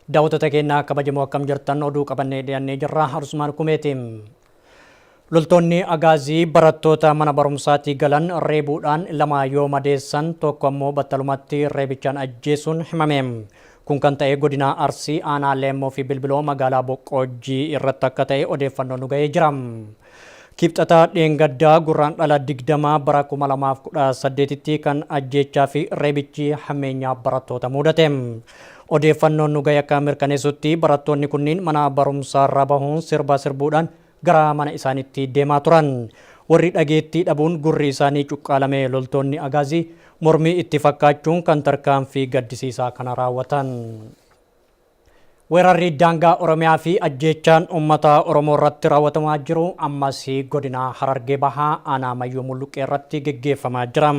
Daawwattoota keenya kabajamoo akkam jirtan oduu qabannee dhiyaannee jirra. Harsumaan kumeeti. Loltoonni Agaazii barattoota mana barumsaatii galan reebuudhaan lama yoo madeessan tokko ammoo battalumatti reebichaan ajjeesuun himame. Kun kan ta'e godina Arsii aanaa Leemmoo fi Bilbiloo magaalaa Boqqoojjii irratti akka ta'e odeeffannoon nu ga'ee jira. Kibxata dheengaddaa Gurraandhala 20 bara 2018tti kan ajjeechaa fi reebichi hammeenyaa barattoota muudate. Odeeffannoon nu gahe akka mirkaneessutti barattoonni kunniin mana barumsaarraa bahuun sirba sirbuudhaan gara mana isaaniitti deemaa turan. Warri dhageettii dhabuun gurri isaanii cuqqaalame loltoonni Agaazii mormii itti fakkaachuun kan tarkaanfii gaddisiisaa kana raawwatan. Weerarri daangaa Oromiyaa fi ajjeechaan uummata Oromoo irratti raawwatamaa jiru ammas godina Harargee Bahaa aanaa Mayyuu Mulluqqee irratti geggeeffamaa jira.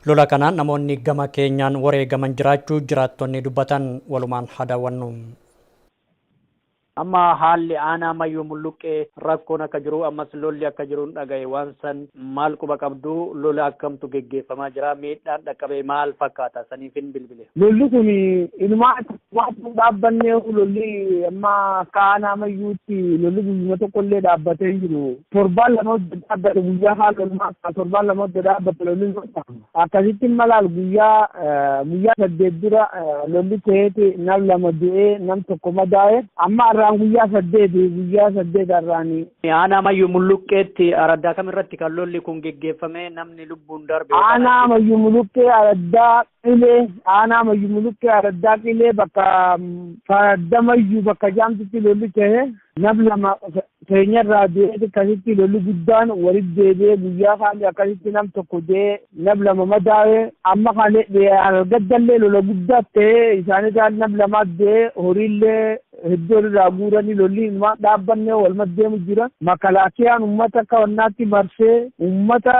Lola kanaan namoonni gama keenyaan wareegaman jiraachuu jiraattonni dubbatan walumaan haa daawwannu. Amma haalli aanaa Mayyuu Mulluqqee rakkoon akka jiru ammas lolli akka jiruun dhagaye waan san maal quba qabdu lola akkamtu geggeeffamaa jira miidhaan dhaqqabe maal fakkaata saniifin bilbile. Lolli kun inumaa hin dhaabbannee lolli amma akka aanaa Mayyuutti lolli guyyuma tokko illee dhaabbatee hin jiru. Torbaan lama hojii dhaabbate guyyaa kaan lolmaa torbaan lama hojii dhaabbate lolli akkasitti malaal guyyaa guyyaa 8 dura lolli ta'eeti nam 2 du'ee nam 1 madaa'e amma har'aan guyyaa 8 guyyaa 8 har'aani. Aanaa Mayyuu Mulluqqeetti araddaa kam irratti kan lolli kun geggeeffame namni lubbuun darbe? Aanaa Mayyuu Mulluqqee araddaa Qilee aanaa Mayyuu Mulluqqee araddaa Qilee bakka Faradda Mayyuu bakka jaamtutti lolli ta'e nam 2 keenyarraa du'ee akkasitti lolli guddaan walitti deebi'ee guyyaa kaanii akkasitti nam 1 du'ee nam 2 madaa'e amma gaddallee lola guddaa ta'ee isaanitaan nam 2 du'ee horiillee hedduu walirraa guuranii lolli inumaan dhaabbanne waluma deemu jira. Makalaakiyaan uummata akka wannaatti marsee uummata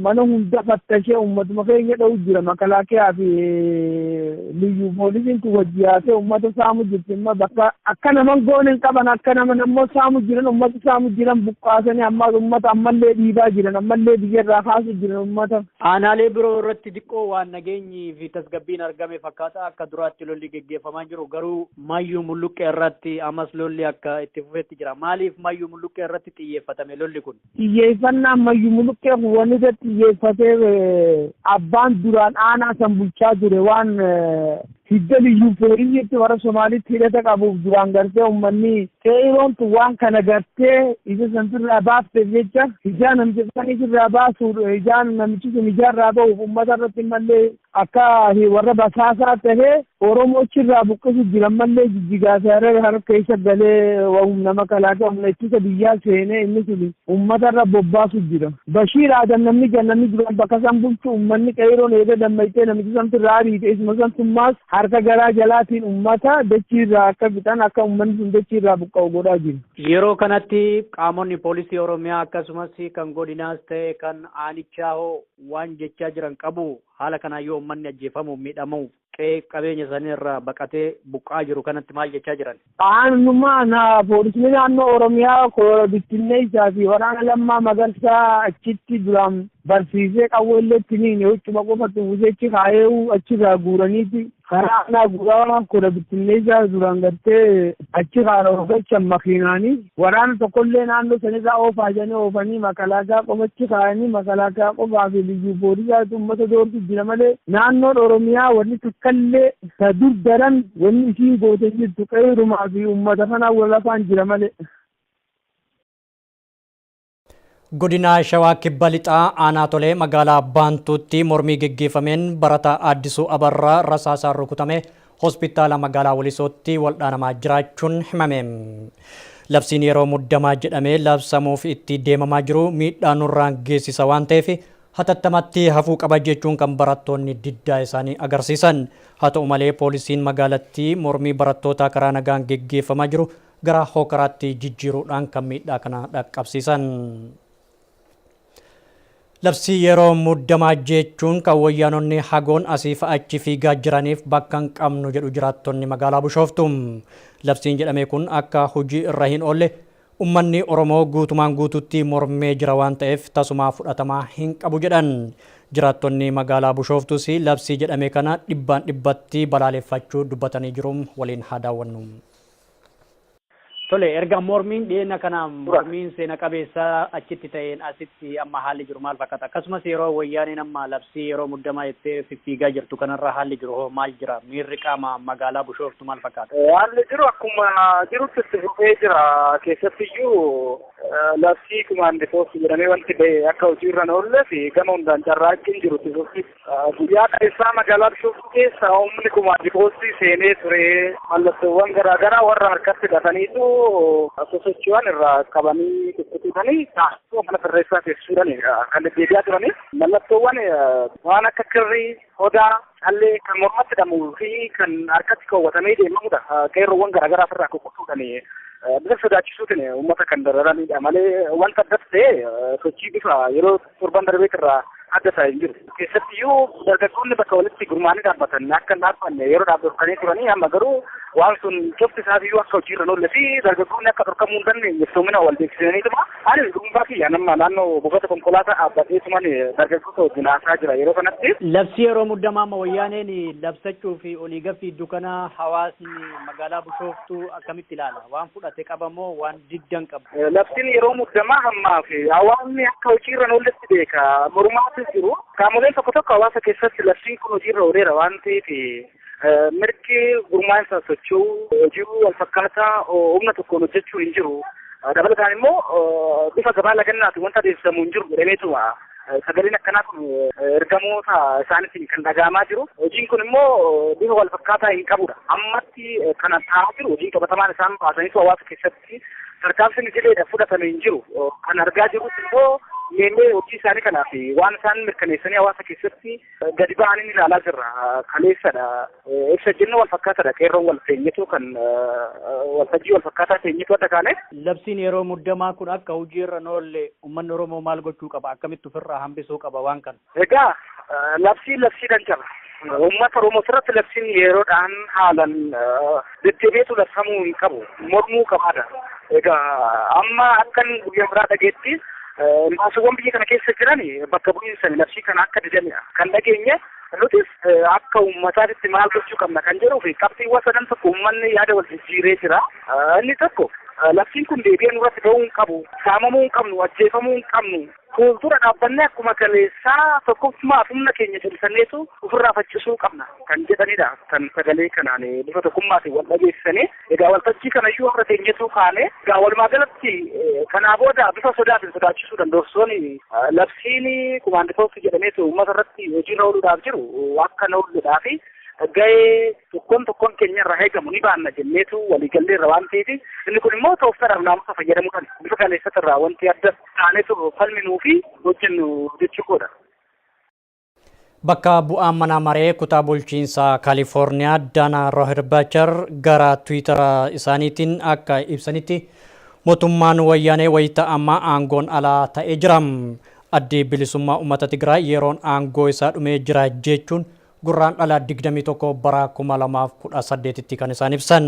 mana hunda fattashee uummatuma keenya dha'u jira. Makalaakiyaa fi liyyuu poolisiin kun wajji yaasee uummata saamu jirti. Amma bakka akka naman goone hin qaban akka nama nammoo saamu jiran uummata saamu jiran buqqaasanii ammaa uummata ammallee dhiibaa jiran ammallee biyyarraa kaasu jiran uummata. Aanaalee biroo irratti xiqqoo waan nageenyi fi tasgabbiin argame fakkaata akka duraatti lolli geggeeffamaa jiru garuu Mayyuu Mulluqqee irratti ammas lolli akka itti fufetti jira. Maaliif Mayyuu Mulluqqee irratti xiyyeeffatame lolli kun? Xiyyeeffannaan Mayyuu Mulluqqee kun wanni irratti xiyyeeffatee abbaan duraan aanaa san bulchaa ture waan hidda liyyuu poolisiitti warra Somaaliitti hidhata qabuuf duraan gartee uummanni qeeroon tun waan kana gartee isa san sirraa baafteef jecha ijaa namicha sanii sirraa baasuuf ijaan namichi sun ijaarraa ba'uuf uummata irratti mallee akka warra basaasaa tahee Oromoo achirraa buqqisu jiran mallee Jijjigaa fi Harar Harar keessa galee humna makalaakaa humna ittisa biyyaa seenee inni sun uummata irra bobbaasu jira. Bashiir Adam namni jan namni duraan bakka san bulchu uummanni qeeroon eega dammayxee namichi santu irraa ariite isuma santummaas harka garaa jalaatiin uummata dachii irraa akka fixan akka uummanni sun dachii irraa buqqa'u godhaa jiru. Yeroo kanatti qaamonni poolisii Oromiyaa akkasumas kan godinaas ta'e kan aanichaa hoo waan jechaa jiran qabu haala kanaan yoo uummanni ajjeefamu miidhamu qe'ee qabeenya isaanii irraa baqatee buqqa'aa jiru kanatti maal jechaa jiran? Aanumaa na poolisni naannoo Oromiyaa koora bittinneessaa fi waraana Lammaa Magarsaa achitti duraan barsiisee qawwee illee itti hin huccuma qofatti uwwisee achi kaa'ee achirraa guuraniiti karaa aanaa guuraa koora bittinneessaa duraan gartee achi kaara galchan makiinaanii waraana tokkollee naannoo sanirraa oofaa jedhanii oofanii makalaakaa qofa achi kaa'anii makalaakaa qofaa fi liyyuu poolisaatu uummata doortu jira malee naannoon Oromiyaa wanni takkallee ta dur daran wanni isiin goote jirtu qeerumaa fi uummata kanaa wal afaan jira malee. Godina Shawaa Kibba Lixaa Aanaa Tolee magaalaa Baantuutti mormii geggeeffameen barataa Addisuu Abarraa rasaasaan rukutame hospitaala magaalaa Walisootti waldhaanamaa jiraachuun himame. Labsiin yeroo muddamaa jedhamee labsamuuf itti deemamaa jiru miidhaa nurraan geessisa waan ta'eef hatattamatti hafuu qaba jechuun kan barattoonni diddaa isaanii agarsiisan. Haa ta'u malee poolisiin magaalattii mormii barattootaa karaa nagaan geggeeffamaa jiru gara hookaraatti jijjiiruudhaan kan miidhaa kana dhaqqabsiisan. Labsii yeroo muddamaa jechuun kan wayyaanonni hagoon asiif achi fiigaa jiraniif bakka hin qabnu jedhu jiraattonni magaalaa Bishooftuu. Labsiin jedhame kun akka hojii irra hin oolle ummanni Oromoo guutumaan guututti mormee jira waan ta'eef tasumaa fudhatamaa hin qabu jedhan. Jiraattonni magaalaa Bishooftuus labsii jedhame kana dhibbaan dhibbatti balaaleffachuu dubbatanii jiru, waliin haa daawwannu. Tole, erga mormiin dhiyeenya kana mormiin seena qabeessaa achitti ta'een asitti amma haalli jiru maal fakkaata? Akkasumas yeroo wayyaaneen amma labsii yeroo muddamaa jettee fiffiigaa jirtu kanarra haalli jiru hoo maal jira? Miirri qaama magaalaa Bishooftu maal fakkaata? Haalli jiru akkuma jirutti itti fufee jira. Keessattiyyuu labsii command post jedhamee wanti ba'e akka hojii irra hin oolleef gama hundaan carraaqqiin jiru itti fufti. Guyyaa keessaa magaalaa Bishooftuu keessa humni command post seenee ture, mallattoowwan garaagaraa warra harkatti hidhataniitu sosochiiwwan irraa qabanii kukkutanii taasisuu mana sirreessaa teessisuudhaan kan deddeebi'aa turanii, mallattoowwan waan akka kirrii, odaa, callee kan mormatti hidhamuu fi kan harkatti kaawwatamee deemamudha. Qeerroowwan garaagaraa ofirraa kukkutuudhaan bifa sodaachisuutiin uummata kan dararanidha malee wanta addas ta'e sochii bifa yeroo torban darbeetirraa adda ta'e hin jiru. Keessattiyyuu dargaggoonni bakka walitti gurmaa'anii dhaabbatan akka hin dhaabbanne yeroo dhaabbatan turanii, amma garuu waan sun cufti isaatiyyuu akka hojiirra hin oolle fi dargaggoonni akka dhorkamuu hin dandeenye iftoomina wal beeksisaniituma, ani dhuunfaa kiyya nama naannoo buufata konkolaataa dhaabbateetuman dargaggoota wajjin haasaa jira yeroo kanatti. Labsii yeroo muddamaa amma wayyaaneen labsachuu fi olii gaffii dukkana hawaasni magaalaa Bishooftuu akkamitti ilaala? Waan fudhate qaba moo waan diddan qabu? Labsiin yeroo muddamaa hammaa fi hawaasni akka hojiirra hin oolletti beeka. Mormaatis jiru. Qaamoleen tokko tokko hawaasa keessatti labsiin kun hojiirra ooleera waan ta'eef mirgi gurmaa'insa socho'uu, hojii wal fakkaataa humna tokkoon hojjechuu hin jiru. Dabalataan immoo bifa gabaa lagannaati wanta adeemsifamu hin jiru jedhameetuma sagaleen akkanaa kun ergamoota isaaniitiin kan dhaga'amaa jiru. Hojiin kun immoo bifa wal fakkaataa hin qabudha. Ammatti kana ta'aa jiru hojiin qabatamaan isaan baasaniitu hawaasa keessatti tarkaanfiin idileedha fudhatame hin jiru. Kan argaa jirrus immoo meellee hojii isaanii kanaaf waan isaan mirkaneessanii hawaasa keessatti gadi ba'anii ilaalaa jirra. Kaleessadha. Ibsa jennu wal fakkaataadha. Qeerroon wal teenyetu kan waltajjii wal fakkaataa teenyetu adda kaane. Labsiin yeroo muddamaa kun akka hojii irra hin oolle uummanni Oromoo maal gochuu qaba? Akkamitti ofirraa hambisuu qaba waan kana? Egaa labsiin labsiidhaan jaba. Uummata Oromoo irratti labsiin yeroodhaan haalan deddeebi'eetu labsamuu hin qabu. Mormuu qabaadha. Egaa amma akkan guyyaa biraa dhageetti imbaasiiwwan biyya kana keessa jiran bakka bu'iinsa labsii kana akka didanidha. Kan dhageenye nutis akka uummataatitti maal gochuu qabna kan jedhuu fi qabxiiwwan sadan tokko uummanni yaada wal jijjiiree jira. Inni tokko, labsiin kun deebi'ee nurratti ba'uu hin qabu, saamamuu hin qabnu, ajjeefamuu hin qabnu. Fuuldura dhaabbannee akkuma kaleessaa tokkummaa humna keenya cimsanneetu ofirraa faccisuu qabna kan jedhanidha. Kan sagalee kanaan bifa tokkummaatiin wal dhageessisanii. Egaa waltajjii kanayyuu har'a teenyetu kaane. Egaa walumaa galatti kanaa booda bifa sodaatiin sodaachisuu danda'u labsiin command post jedhameetu uummata irratti hojiirra ooluudhaaf jiru akka hin oolledhaa fi gahee tokkoon tokkoon keenya irraa eegamu ni baanna jenneetu waliigalleerra waan ta'eef, inni kun immoo tooftaadhaaf naamusa fayyadamuudhaan bifa kaleessata irraa wanti adda taanetu falminuu fi hojjennu jechuu koodha. Bakka bu'aan mana maree kutaa bulchiinsaa Kaalifoorniyaa Daanaa Rohirbaachar gara Tiwiitara isaaniitiin akka ibsanitti, mootummaan wayyaanee wayita ammaa aangoon alaa ta'ee jira. Addi bilisummaa uummata Tigraay yeroon aangoo isaa dhumee jira jechuun Gurraandhala 21 bara 2018tti kan isaan ibsan.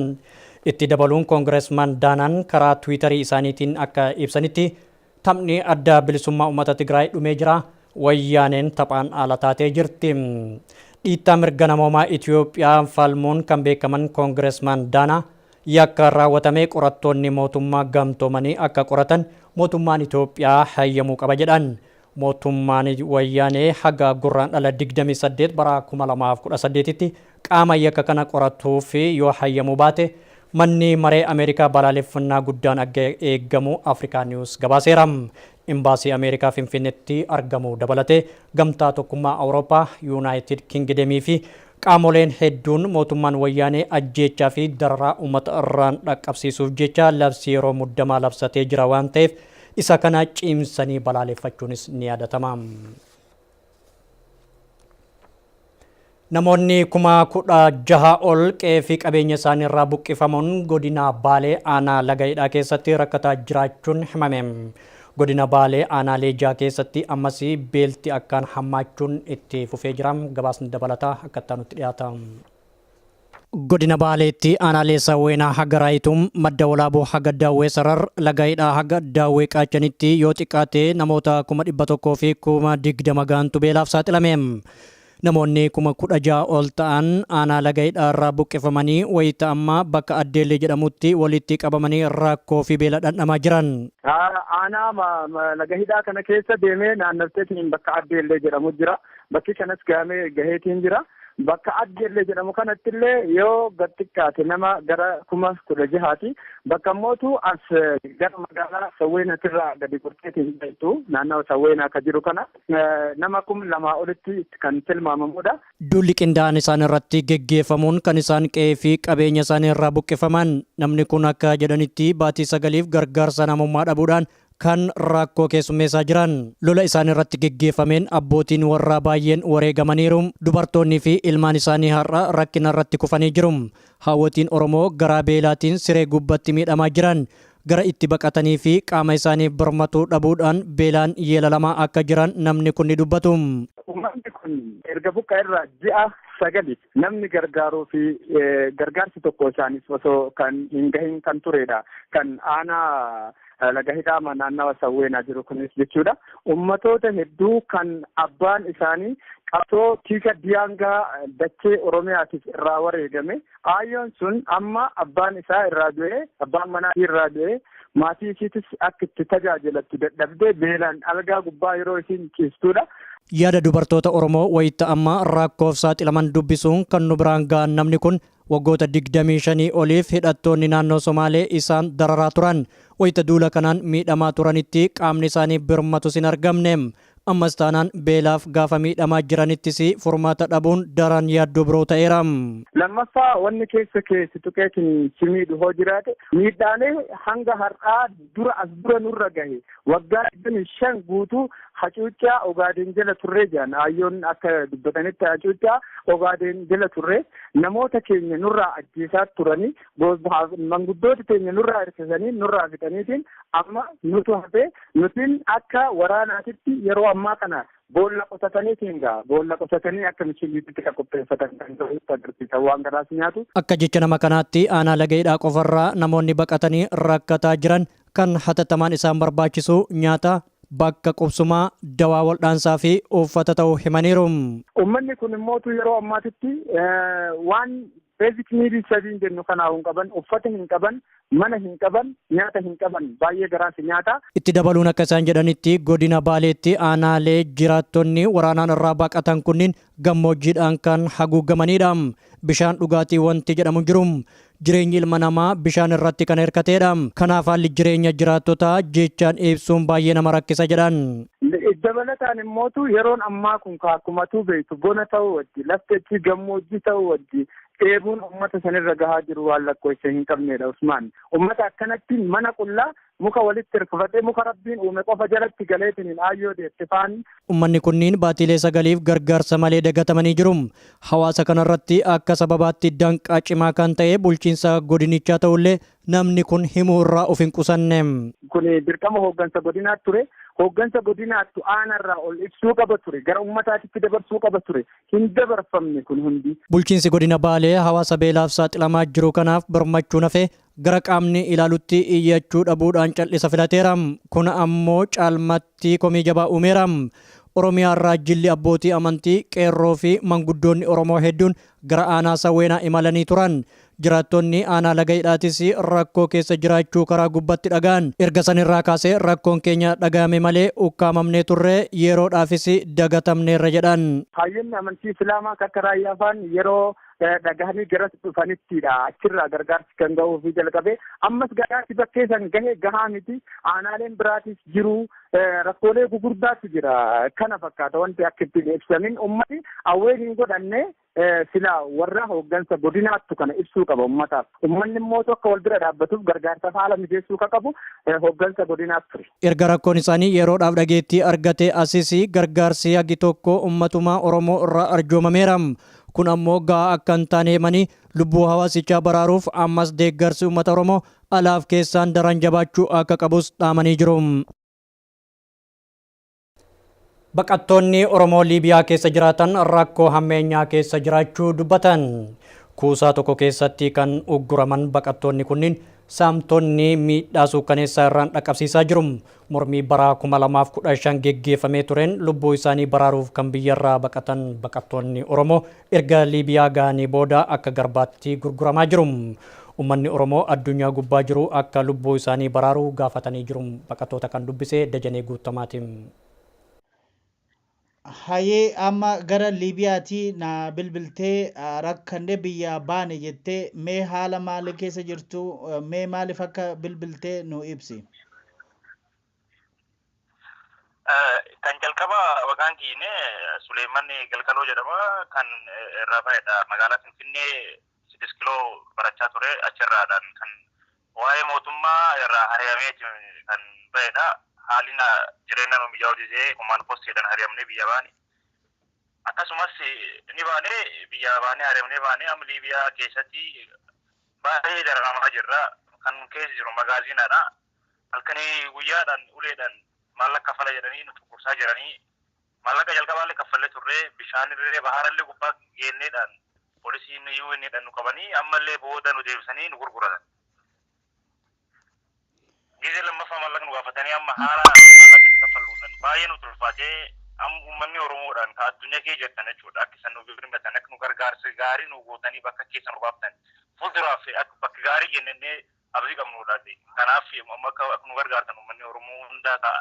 Itti dabaluun Congressman Daanaan karaa Tiwiitarii isaaniitiin akka ibsanitti, taphni adda bilisummaa uummata Tigraay dhumee jira. Wayyaaneen taphaan ala taatee jirti. Dhiittaa mirga namoomaa Itoophiyaa falmuun kan beekaman Congressman Daanaa, yakka raawwatame qorattoonni mootummaa gamtoomanii akka qoratan mootummaan Itoophiyaa hayyamuu qaba jedhan. Mootummaan wayyaanee haga Gurraandhala 28 bara 2018tti qaama yakka kana qoratuu fi yoo hayyamuu baate manni maree Ameerikaa balaaleffannaa guddaan akka eeggamu Afrikaa News gabaaseera. Imbaasii Ameerikaa Finfinneetti argamu dabalatee gamtaa tokkummaa Awurooppaa, Yuunaayitid Kingidemii fi qaamoleen hedduun mootummaan wayyaanee ajjeechaa fi dararaa uummata irraan dhaqqabsiisuuf jecha labsii yeroo muddamaa labsatee jira waan ta'eef isa kana cimsanii balaaleffachuunis ni yaadatama. Namoonni 16,000 ol qe'ee fi qabeenya isaanii irraa buqqifamuun godina Baalee aanaa Laga Hidhaa keessatti rakkataa jiraachuun himame. Godina Baalee aanaalee jaha keessatti ammas beelti akkaan hammaachuun itti fufee jira. Gabaasni dabalataa akka itti aanutti dhiyaata. Godina Baaleetti aanaalee Sawweenaa haga Raayituu, Madda Walaaboo haga Daawwee Sarar, Laga Hidhaa haga Daawwee Qaachanitti yoo xiqqaate namoota 120,020 gahantu beelaaf saaxilame. Namoonni 16,000 ol ta'an aanaa Laga Hidhaa irraa buqqifamanii wayita ammaa bakka Addeellee jedhamutti walitti qabamanii rakkoo fi beela dhandhamaa jiran. Aanaa Laga Hidhaa kana keessa deemee naannofteetiin bakka Addeellee jedhamu jira. Bakki kanas gaheetiin jira. Bakka Addeellee jedhamu kanatti illee yoo gad xiqqaate nama gara 16,000ti. Bakka immootu as gara magaalaa Sawweenatirraa gadi gorteetiin jirtu, naannawa Sawweenaa akka jiru kana, nama 2,000 olitti kan tilmaamamudha. Duulli qindaa'aan isaan irratti geggeeffamuun kan isaan qe'ee fi qabeenya isaanii irraa buqqifaman. Namni kun akka jedhanitti, baatii 9f gargaarsa namummaa dhabuudhaan kan rakkoo keessummeessaa jiran. Lola isaan irratti geggeeffameen abbootiin warraa baay'een wareegamaniiru. Dubartoonnii fi ilmaan isaanii har'a rakkina irratti kufanii jiru. Haawwotiin Oromoo garaa beelaatiin siree gubbatti miidhamaa jiran. Gara itti baqatanii fi qaama isaaniif birmatuu dhabuudhaan beelaan yeelalamaa akka jiran namni kun ni dubbatu. Uummanni kun erga buqqa'e irraa ji'a 9 namni gargaaruu fi gargaarsi tokko isaaniif osoo kan hin gahin kan turedha. Kan aanaa Laga Hidhaa naannawa Sawweenaa jiru kunis jechuudha. Ummatoota hedduu kan abbaan isaanii qabsoo tiika diyaangaa dachee Oromiyaatiif irraa wareegame. Aayyoon sun amma abbaan isaa irraa du'ee, abbaan manaa irraa du'ee, maatii isiitis akka itti tajaajilattu dadhabdee beelaan algaa gubbaa yeroo isiin ciistudha. Yaada dubartoota Oromoo wayita ammaa rakkoof saaxilaman dubbisuun kan nu biraan ga'an namni kun, waggoota 25 oliif hidhattoonni naannoo Somaalee isaan dararaa turan. Wayita duula kanaan miidhamaa turanitti qaamni isaanii birmatus hin argamne. Ammas taanaan beelaaf gaafa miidhamaa jiranittis furmaata dhabuun daran yaaddoo biroo ta'eera. Lammaffaa, wanni keessa keessi tuqeetiin si miidhu hoo jiraate, miidhaalee hanga har'aa dura as dura nurra gahe, waggaa 25 guutuu hacuuccaa Ogaadeen jala turree jiran. Hayyoon akka dubbatanitti, hacuuccaa Ogaadeen jala turree, namoota keenya nurraa ajjeesaa turanii, manguddoota keenya nurraa hirkisanii, nurraa fixaniitiin, amma nutu hafee nutiin akka waraanaatitti yeroo ammaa kana boolla qotataniitiin gaa boolla qotatanii akka mishiiliitti kan qopheeffatan kan ta'u agarsiisa, waan garaas nyaatu. Akka jecha nama kanaatti, aanaa Laga Hidhaa qofarraa namoonni baqatanii rakkataa jiran kan hatattamaan isaan barbaachisu nyaata, bakka qubsumaa, dawaa waldhaansaa fi uffata ta'uu himaniiru. Uummanni kun immootu yeroo ammaatitti waan basic needs sadiin jennu kanaa hin qaban: uffata hin qaban, mana hin qaban, nyaata hin qaban. Baay'ee garaas nyaata. Itti dabaluun akka isaan jedhanitti, godina Baaleetti aanaalee jiraattonni waraanaan irraa baqatan kunniin gammoojjiidhaan kan haguugamanidha. Bishaan dhugaatii wanti jedhamu jiru. Jireenyi ilma namaa bishaan irratti kan hirkateedha. Kanaaf haalli jireenya jiraattotaa jechaan ibsuun baay'ee nama rakkisa jedhan. Dabalataan immootu yeroon ammaa kun akkumatuu beektu bona ta'uu wajji, lafti achi gammoojjii ta'uu wajji, dheebuun uummata sanirra gahaa jiru waan lakkoofsa hin qabnedha, Usmaan. Uummata akkanatti mana qullaa muka walitti hirkifatee, muka Rabbiin uume qofa jalatti galeetiin aayyoo deette faan. Uummanni kunniin baatiilee 9f gargaarsa malee dagatamanii jiru. Hawaasa kanarratti akka sababaatti danqaa cimaa kan ta'e bulchiinsa godinichaa ta'ullee namni kun himuu irraa of hin qusanne. Kun dirqama hooggansa godinaatti ture. Hooggansa godinaattu aanarraa ol ibsuu qaba ture. Gara uummataatitti dabarsuu qaba ture. Hin dabarfamne kun hundi. Bulchiinsi godina Baalee hawaasa beelaaf saaxilamaa jiru kanaaf birmachuu nafee gara qaamni ilaalutti iyyachuu dhabuudhaan cal'isa filateera. Kun ammoo caalmatti komii jabaa uumeera. Oromiyaa irraa jilli abbootii amantii, qeerroo fi manguddoonni Oromoo hedduun gara aanaa Sawweenaa imalanii turan. Jiraattonni aanaa Laga Hidhaatis rakkoo keessa jiraachuu karaa gubbatti dhaga'an. Erga sanirraa kaasee rakkoon keenya dhaga'ame malee ukkaamamnee turre, yeroodhaafis dagatamneerra jedhan. Hayyoonni amantii Islaamaa akka Raayyaa faan yeroo dhagahanii garas dhufanittidha. Achirraa gargaarsi kan ga'uufii jalqabe. Ammas gargaarsi bakkee san gahe gahaa miti. Aanaaleen biraatis jiru. Rakkoolee gugurdaatu jira. Kana fakkaata wanti akka ittiin ibsamin. Ummati awween hin godhanne, sila warra hooggansa godinaattu kana ibsuu qaba ummataaf. Ummanni immoo tokko wal bira dhaabbatuuf gargaarsaaf haala mijeessuu ka qabu hooggansa godinaatti ture. Erga rakkoon isaanii yeroodhaaf dhageettii argate asis gargaarsi hagi tokko ummatumaa Oromoo irraa arjoomameera. Kun ammoo gahaa akka hin taane himanii, lubbuu hawaasichaa baraaruuf ammas deeggarsi uummata Oromoo alaaf keessaan daran jabaachuu akka qabus dhaamanii jiru. Baqattoonni Oromoo Liibiyaa keessa jiraatan rakkoo hammeenyaa keessa jiraachuu dubbatan. Kuusaa tokko keessatti kan ugguraman baqattoonni kunniin saamtonni miidhaa suukkaneessaa irraan dhaqqabsiisaa jiru. Mormii bara 2015 geggeeffamee tureen lubbuu isaanii baraaruuf kan biyyarraa baqatan baqattoonni Oromoo erga Liibiyaa ga'anii booda akka garbaatti gurguramaa jiru. Uummanni Oromoo addunyaa gubbaa jiru akka lubbuu isaanii baraaru gaafatanii jiru. Baqattoota kan dubbise Dajanee Guuttamaatiin. Hayee, amma gara Liibiyaatii na bilbiltee, rakkannee biyyaa baane jettee, mee haala maalii keessa jirtu, mee maaliif akka bilbiltee nu ibsi. Kan jalqaba maqaan kiine Suleeman Galgaloo jedhama. Kan irraa ba'edha. Magaalaa Finfinnee 6 kiloo barachaa ture. Achirraadhaan kan waa'ee mootummaa irraa ari'amee kan ba'edha. Haalli jireenya nu mijaa'u didee command postiidhaan ari'amnee biyya baane. Akkasumas ni baane, biyya baanee ari'amnee baane, amma Liibiyaa keessatti baay'ee dararamaa jirra. Kan keessa jiru magaaziinaadha. Halkanii guyyaadhaan uleedhaan maallaqa kaffala jedhanii nu cunqursaa jiranii, maallaqa jalqabaallee kaffallee turre, bishaanillee baharallee gubbaa geenneedhaan poolisiin UN'dhaan nu qabanii, ammallee booda nu deebisanii nu gurguratan. Gizee lammaffaa maallaqa nu gaafatanii, amma haala maallaqa itti kaffalluudhaan baay'ee nu ulfaatee, amma uummanni Oromoodhaan ka addunyaa kee jirtan jechuudha, akka isaan nu birmatan, akka nu gargaarsa gaarii nu gootanii bakka keessa nu baaftan, fuulduraaf akka bakka gaarii kennennee abdii qabnudha. Kanaaf amma akka nu gargaartan, uummanni Oromoo hundaa ka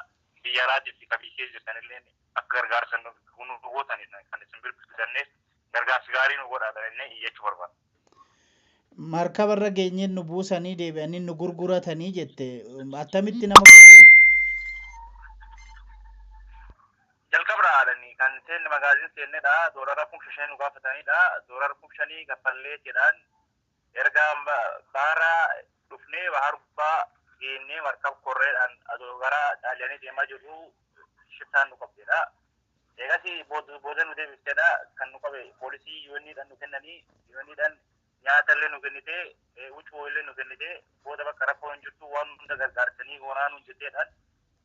biyya alaatii fi ka biyya keessa jirtan illee akka gargaarsa nu gootanidha kan isin bilbiltanneef, gargaarsi gaarii nu godhaadha jennee iyyachuu barbaada. Markaba irra geenyeen nu buusanii deebi'anii nu gurguratanii jette, attamitti nama gurguru? Jalqabraadhani kan seenne magaazin seennedha. Doolara 5,000 nu gaafatanidha. Doolara 5,000 kaffalleetidhaan erga bahara dhufnee, bahar gubbaa geennee, markab korreedhaan adoo gara Xaaliyaanii deemaa jirru shiftaan nu qabdedha. Eegas booda nu deebiftedha. Kan nu qabe poolisii UN'dhaan nu kennanii, UN'dhaan nyaata illee nu kennite, huccuu illee nu kennite. Booda bakka rakkoo hin jirtu, waan hunda gargaarsanii goonaa nu jetteedhaan,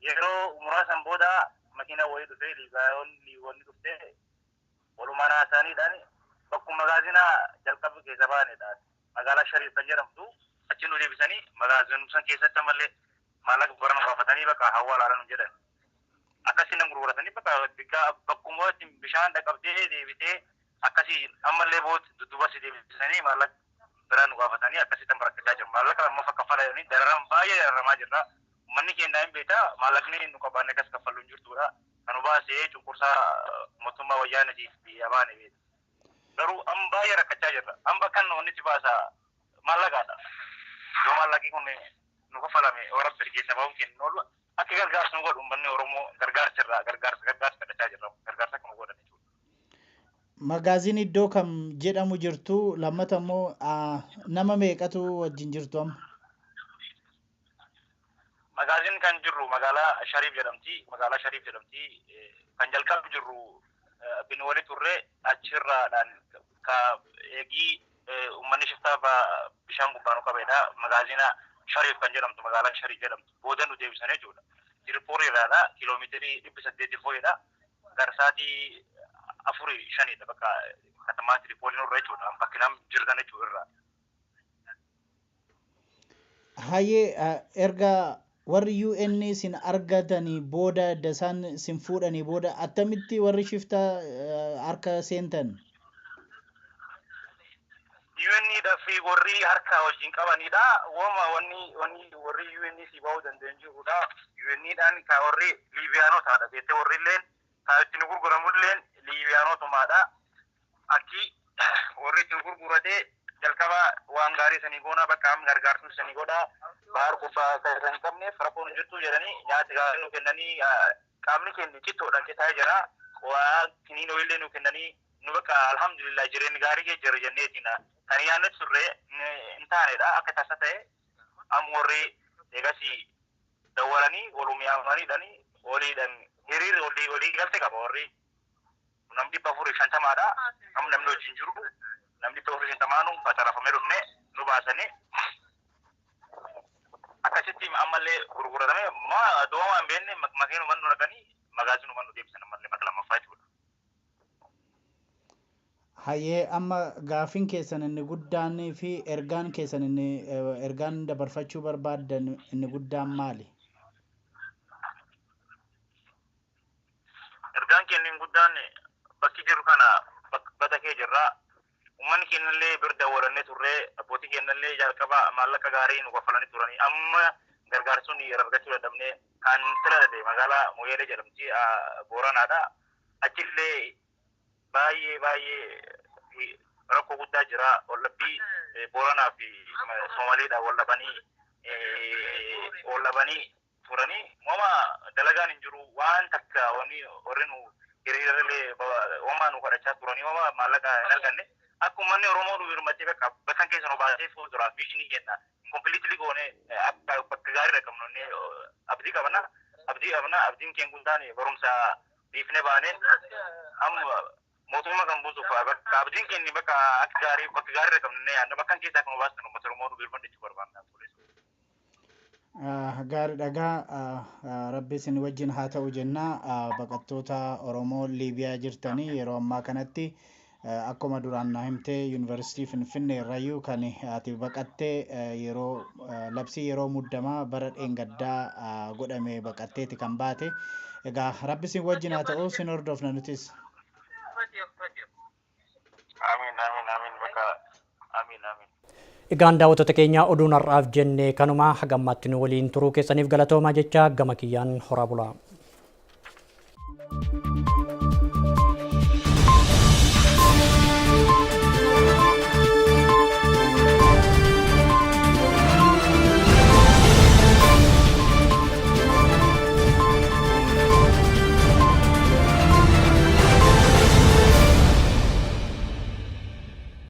yeroo muraasan booda makiina wayii dhufee, Liiboonni dhuftee walumaan haasa'aniidhaan bakkuma magaazinaa jalqaba keessa baanedha. Magaalaa Shariif kan jedhamtu achi nu deebisanii, magaazinuu san keessatti ammallee maallaqa bara nu gaafatanii, bakka hawwaalaa nu jedhan. Akkasii nan gurguratanii, bakka bakkuma bishaan dhaqabdee deebitee akkasii ammallee booda dudduuba si deebisanii maallaqa biraa nu gaafatanii, akkasitti amma rakkachaa jiru. Maallaqa lammaffaa kaffalanii dararam, baay'ee dararamaa jirra. Uummanni keenya hin beektaa, maallaqni nu qabaanne akkas kaffallu hin jirtudha. Kan nu baasee cunqursaa mootummaa wayyaanatiif biyya baane beekta. Garuu amma baay'ee rakkachaa jirra. Amma kan wanni si baasa maallaqaadha. Yoo maallaqi kun nu kaffalame warra keessa bahuun kennu oolu, akka gargaarsa nu godhu uummanni Oromoo gargaarsa irraa gargaarsa kadhachaa jirra. Gargaarsa akka nu godhan jechuudha. Magaaziin iddoo kam jedhamu jirtu? Lammata immoo nama meeqatu wajjin jirtu amma? Magaaziin kan jirru magaalaa Shariif jedhamti. Magaalaa Shariif jedhamti. Kan jalqabu jirru Binwali turre. Achirraadhaan ka eegii uummanni shiftaa bishaan gubbaa nu qabedha. Magaazina Shariif kan jedhamtu, magaalaa Shariif jedhamtu booda nu deebisan jechuudha. Tiripooliirraadha kiiloomeetirii 800 fooyidha. Garsaatii afurii shanidha bakka katamaa Tiripooliin irra jechuudha. Bakki nam jirtan jechuudha irraa. Hayyee, erga warri UN sin argatanii booda, edda isaan sin fuudhanii booda, attamitti warri shiftaa harka seentan? UN fi warri harka wajjin qabanidha. Woma wanni warri UN si bahuu danda'an jirudha. UN dhaan ka warri Liibiyaanotaadha. Beektee, warri illeen ka ittiin gurguramulleen Liibiyaanotumaadha. Akki warri ittiin gurguratee jalqaba waan gaarii sanii goona, bakka amma gargaarsu sanii godha. Bahar gubbaa akka irra hin qabneef rakkoon hin jirtu jedhanii nyaata gaarii nu kennanii, qaamni keenya cittoodhaan citaa jira. Waa kiniinoo illee nu kennanii, nu bakka alhamdulillah jireenyi gaarii kee jira jenneetiin kan yaadne turre hin taanedha. Akka tasa ta'e amma warri eegas dawwalanii walum yaamaniidhaan waliidhaan hiriirri walii walii galte qaba. Warri namni 450dha. Amma namni wajjin jiru namni 450nu facarafamee dhufne, nu baasanii akkasitti ammallee gurguratame. Ma dooma hin beekne, makiinuma nu dhaqanii magaazinuma nu deebisan ammallee maqla. Hayyee, amma gaaffiin keessan inni guddaan fi ergaan keessan inni ergaan dabarfachuu barbaaddan inni guddaan maali? Ergaan keenya inni guddaan bakki jiru kana bakka kee jirra. Uummanni keenyallee bir dawwalannee turre, abbootii keenyallee jalqaba maallaqa gaarii nu kaffalanii turanii, amma gargaarsuun argachuu dadhabnee kan sila dhabe magaalaa Moyyeelee jedhamti, Booranaadha. Achillee baay'ee baay'ee rakkoo guddaa jira. Wallabbii Booranaa fi Somaaliidha wallabanii turanii wama dalagaan hin jiru, waan takka wanni warri nu hiriirallee wama nu kadhachaa turanii wama maallaqa hin arganne. Akka uummanni Oromoo nu hirmatee bakka bakkan keessa nu baasee fuulduraaf mission kenna completely goone akka bakka gaarii dhaqabnu inni abdii qabna, abdii qabna. Abdiin keenya guddaan barumsa dhiifne baanee amma mootummaa kan buusuuf bakka abdiin keenya bakka akka gaarii bakka gaarii dhaqabnu inni yaadna bakkan keessaa kan nu baasan uummata Oromoo nu birmadachuu barbaanna. Gaarii dhagaa, rabbi isin wajjin haa ta'u jenna. Baqattoota Oromoo Liibiyaa jirtanii, yeroo ammaa kanatti akkuma duraan na himtee Yuunivarsiitii Finfinnee irrayyuu kan ati baqattee, yeroo labsii yeroo muddamaa bara dheengaddaa godhame baqatteeti kan baate. Egaa rabbi isin wajjin haa ta'u, sin hordofna nutis. Amiin, amiin, amiin, bakka amiin, amiin. Egaan daawwattoota keenya, oduun har'aaf jenne kanuma. Hagammaatti nu waliin turuu keessaniif galatoomaa jecha gama kiyyaan horaa bulaa.